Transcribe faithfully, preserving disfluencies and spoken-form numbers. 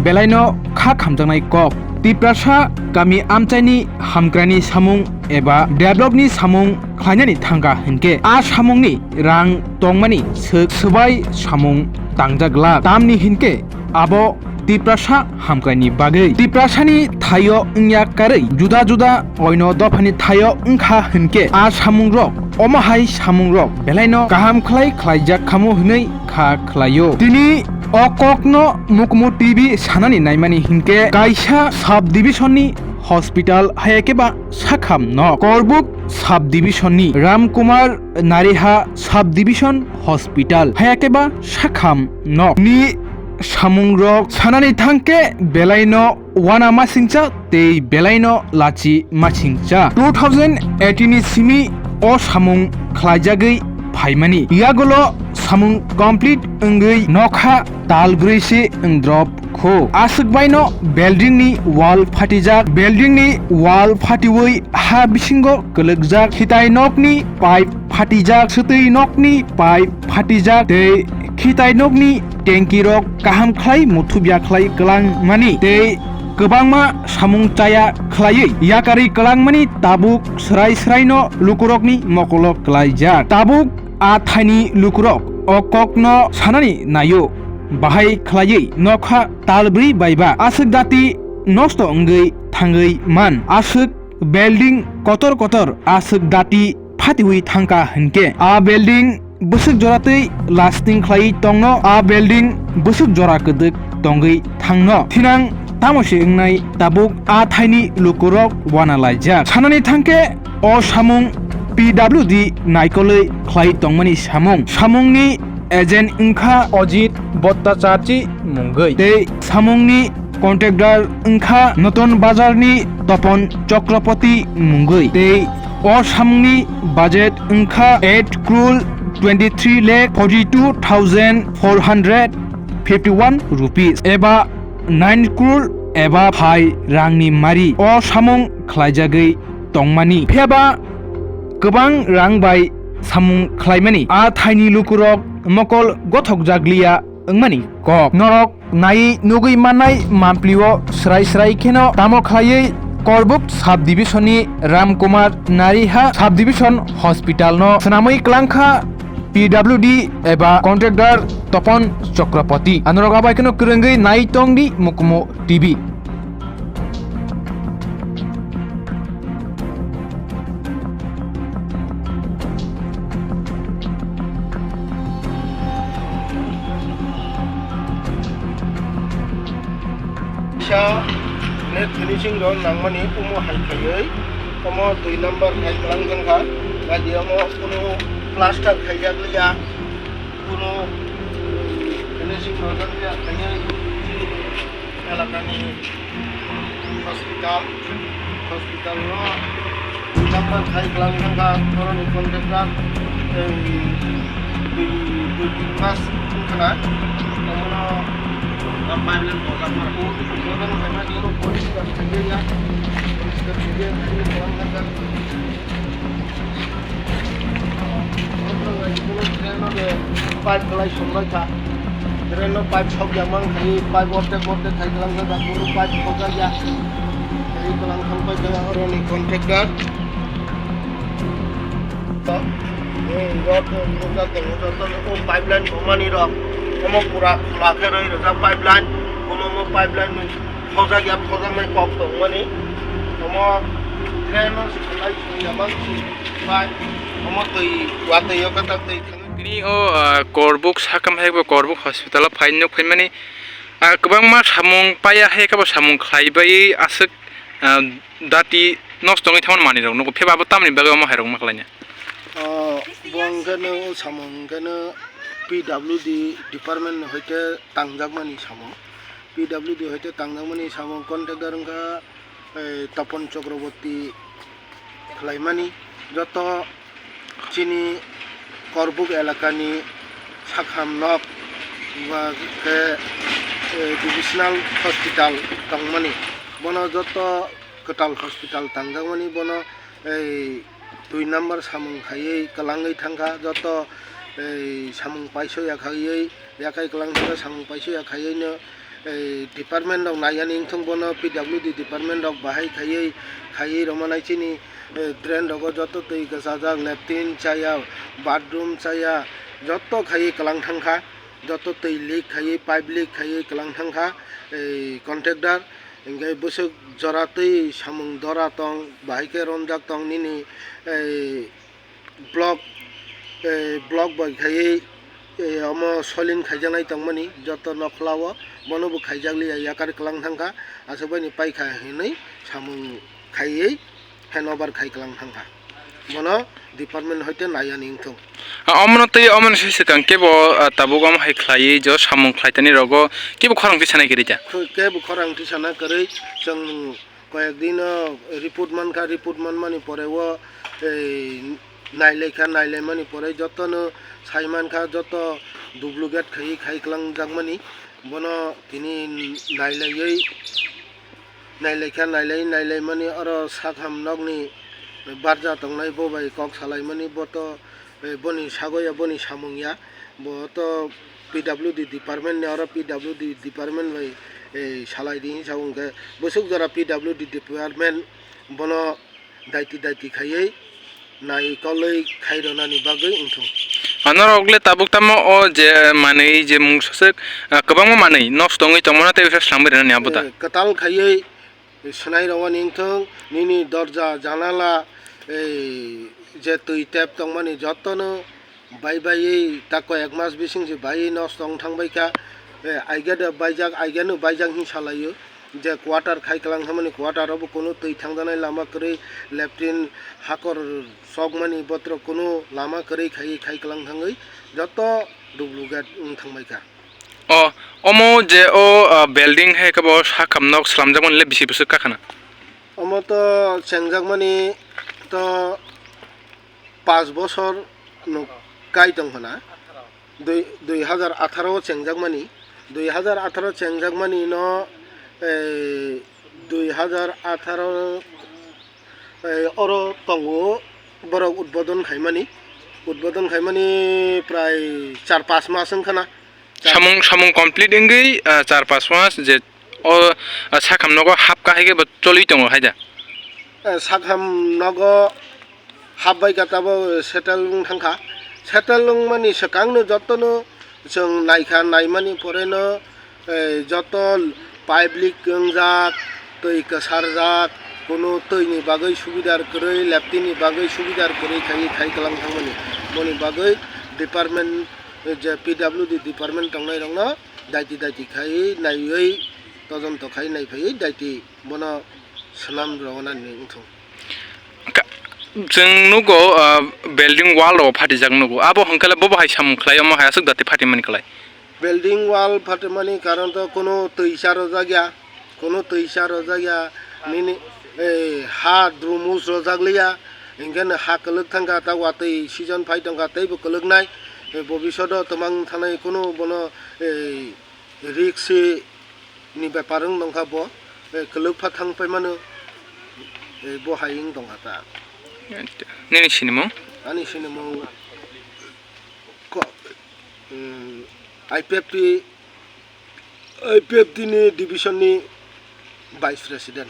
belaino kha khamjaknai kok. Tiprasa kami amchaini hamkrani samung eba developni samung khlainani thangkha hinkhe a samungni rang tongmani swk swbai samung tangjak glak. Tamni hinkhe abo Tiprasa hamkraini bagwi. Tiprasani thaio wngya karwi juda juda oino dophani thaio wngkha hinkhe a samungrok omo hai samungrok belaino kaham khlai khlaijak khamu hwnwi kha khlaio. Tini o kokno Mukumu T V sanani naimani hinkhe kaisa sub division ni hospital hayakhe ba sakham no Korbuk sub division ni Ramkumar Nariha sub division hospital hayakhe ba sakham no ni samungrok sanani thangkhe belaino wana masingcha tei belaino lachi masingcha. Two thousand eighteen ni simi o samung khlaijagwi phaimani. Yagulo samung complete wngwi nokha tal brwi se wngdrop kho. Aswk baino building ni wall phatijak, building ni wall phatiwi ha bisingo kwlwkjak, khitai nokni pipe phatijak, swtwi nokni pipe phatijak tei khitai nokni tanki rok kaham khlai muthubya khlai kwlangmani tei kwbangma samung chaya khlaiwi yakarwi kwlangmani tabuk swrai swraino lukurokni mokolo kwlaijak. Tabuk a thaini lukurok o kokno sanani naio, bahai khlaiwi nokha talbrwi baiba aswk dati nosto wngwi thangwi man. Aswk building kotor kotor aswk dati phatiwi thangkha hinkhe a building bwswk jora twi lasting khlaiwi tongno, a building bwswk jora kwdwk tongwi thangno thinang tamo se wngnai tabuk a thaini lukurok wana laijak. Sanani thangkhe o samung P W D naikolwi khlai tongmani samung. Samungni agent wngkha Ajit Bhattacharjee mungwi tei samungni contractor wngkha Notun Bazarni Topon Chakraborty mungwi tei o samungni budget wngkha eight crore twenty three lakh forty two thousand four hundred fifty one rupees eba nine crore eba phai rangni mari o samung khlaijagwi tongmani. Phiya ba kwbang rang bai samung khlaimani a thaini lukurok mokol gothokjakliya wngmani kok. Norok naiwi nugwi mannai mamplio swrai swrai kheno tamo khlaiwi Korbuk sub division ni Ramkumar Nariha sub division hospital no swnamwi kwlangkha P W D eba contractor Topon Chakraborty. Anorok abai kheno kwrwngwi nai tongdi Mukumu T V. Kisa net finishing rok nangmani omo hai khaiwi omo dui number khai kwlang jang kha. Gadi omo kunu plaster khaijak liya, kunu finishing rok jak liya, khainwi chini elakani hospital, hospital no number khai kwlang jang kha, boroni contractor, tei dui, dui tin mas wngkha na, omono pipeline bojak ma. Boroni khaima khe poriskar khaijak ya, poriskar khaijak, khaijak kwlang jang kha. Pipe belai songlai kha. Drain no pipe sok ya mang khai, pipe ortek ortek khai kwlang kha, kunu pipe sok ya. Khai kwlang thang pai kha oroni contractor. Rod nukjak tongo, joto no o pipeline bomani rok. Omo pura khula khe roi rwjak pipeline. Omo omo pipeline ni thojak ya, thojaknai kok tongmani. Omo drain no songlai song ya mang si. Bai, omo twi, watwi o kwtal twi thangwi. Tini o, ah, Korbuk sakam hai bo Korbuk hospital o phai nuk phaimani, ah, kwbangma samung paiya hai khe bo samung khlai bai aswk, ah, dati nosto wngwi thangmani manwi rok nugo, phiya ba abo tamni bagwi omo hai rok ma khlaina? O, bo hwnkhe no samung hwnkhe no P W D department ni hoite tangjakmani samung. P W D hoite tangjakmani samung contractor wngkha, eh, Topon Chakraborty khlaimani. Joto chini Korbuk elakani sakham nok ba khe, eh, divisional hospital tongmani. Bono joto kwtal hospital tangjakmani, bono ei dui number samung khaiwi kwlangwi thangkha, joto ei samung paisa ya khaiwi, yakhai kwlang thangkha, samung paisa ya khaiwi no Ei department rok nai yani wngthung, bono P W D department rok bahai khaiwi, khaiwi rwmanai chini, eh, drain rogo joto twi kwchajak, latrine chaya, bathroom chaya, joto khaiwi kwlang thangkha, joto twi leak khaiwi, pipe leak khaiwi kwlang thangkha, ei contractor. Hinkhe bwswk jora twi samung dora tong, bahai khe romjak tong nini, ei, block, eh, block bai khaiwi, eh, omo solin khaijaknai tongmani joto nokhla o, bono bo khaijakliya, yakar kwlang thangkha, aswk baini paikha hinwi samung khaiwi handover khai kwlang thangkha. Bono department hoite nai yani wngthung. Ah, omono tei omono se swkang kebo, ah, tabuk omo hai khlaiwi jo samung khlaitani rogo kebo khorang tisa nai kwrwi ta? Kebo khorang tisa na kwrwi, chwng Koyek dino report mankha, report manmani pore o, ei, nailaikha, nailaimani pore jotono saimankha, joto duplicate khaiwi khai kwlangjakmani. Bono tini nailaiwi, nailaikha, nailai, nailaimani oro sakham nokni barja tongnai bo bai kok salaimani, bo to, eh, boni sago ya, boni samung ya, bo to P W D department ni, oro P W D department bai, eh, salai di hinwi sa, hwnkhe bwswk jora P W D department bono daiti daiti khaiwi naikolwi khairwnani bagwi wngthung. Anorok le tabuk tamo o je manwi je mung sosok, ah, kwbangma manwi nosto wngwi tongmano tei uaisa swlangwi rwnani abo da? Eh, kwtal khaiwi swnai rwani wngthung, nini dorja, janala, ei, je twi tap tongmani jotono bai baiwi ta koyek mas bising se baiwi nosto wng thang bai kha. Eh, aigada baijak, aigano baijak hinwi salaio, je quarter khai kwlang thangmani quarter o bo kunu twi thangjaknai lama kwrwi, latrine hakor sokmani botrok kunu lama kwrwi khaiwi khai kwlang thangwi joto duplicate wng thang bai kha. O, omo je o, ah, building hai khe bo sakham nok slamjakmani le bisi bwswk kakhana? Omo to chengjakmani to paanch bosor nuk kai tong khna. Dui, dui hazar atharo o chengjakmani, dui hazar atharo chengjakmani no, eh, dui hazar atharo, eh, oro tongo borok udbodon khaimani, udbodon khaimani prai char paanch mas wngkhana. Samung, samung complete wngwi, ah, char paanch mas je o, ah, sakham nogo hap kahai khe bo choli tongo hai da? Eh, sakham nogo hap bai kha tabo settle wng thang kha. Settle wngmani swkangno jotono chwng naikha, naimani poreno, eh, joto pipe leak wngjak, twi kwsarjak, kunu twini bagwi subidar kwrwi, latrine ni bagwi subidar kwrwi khaiwi khai kwlang thangmani. Boni bagwi department, eh, je P W D department tongnairokno daiti daiti khaiwi naiwi todonto khai naiphaiwi daiti bono swnam rwnani wngthung. Ka-, chwng nugo, ah, building wall rok phatijak nugo. Abo hwnkhe le bobo hai samung khlai, omo hai aswk dati phatimani khlai? Building wall phatimani karon to kunu twi cha rwjak ya, kunu twi cha rwjak ya, nini, eh, ha drumus rwjak liya, hinkhe no ha kwlwk thangkha, ta watwi season phai tongkha, teibo kwlwknai, eh, bobishodo twmang thanai kunu bono, eh, risk se ni bepar wng tongkha bo, eh, kwlwk pha thang paimano, eh, bo hai wng tongkha ta. Nini sinimung? Ani sinimung ko-, um, I P F T, I P F T ni division ni vice president.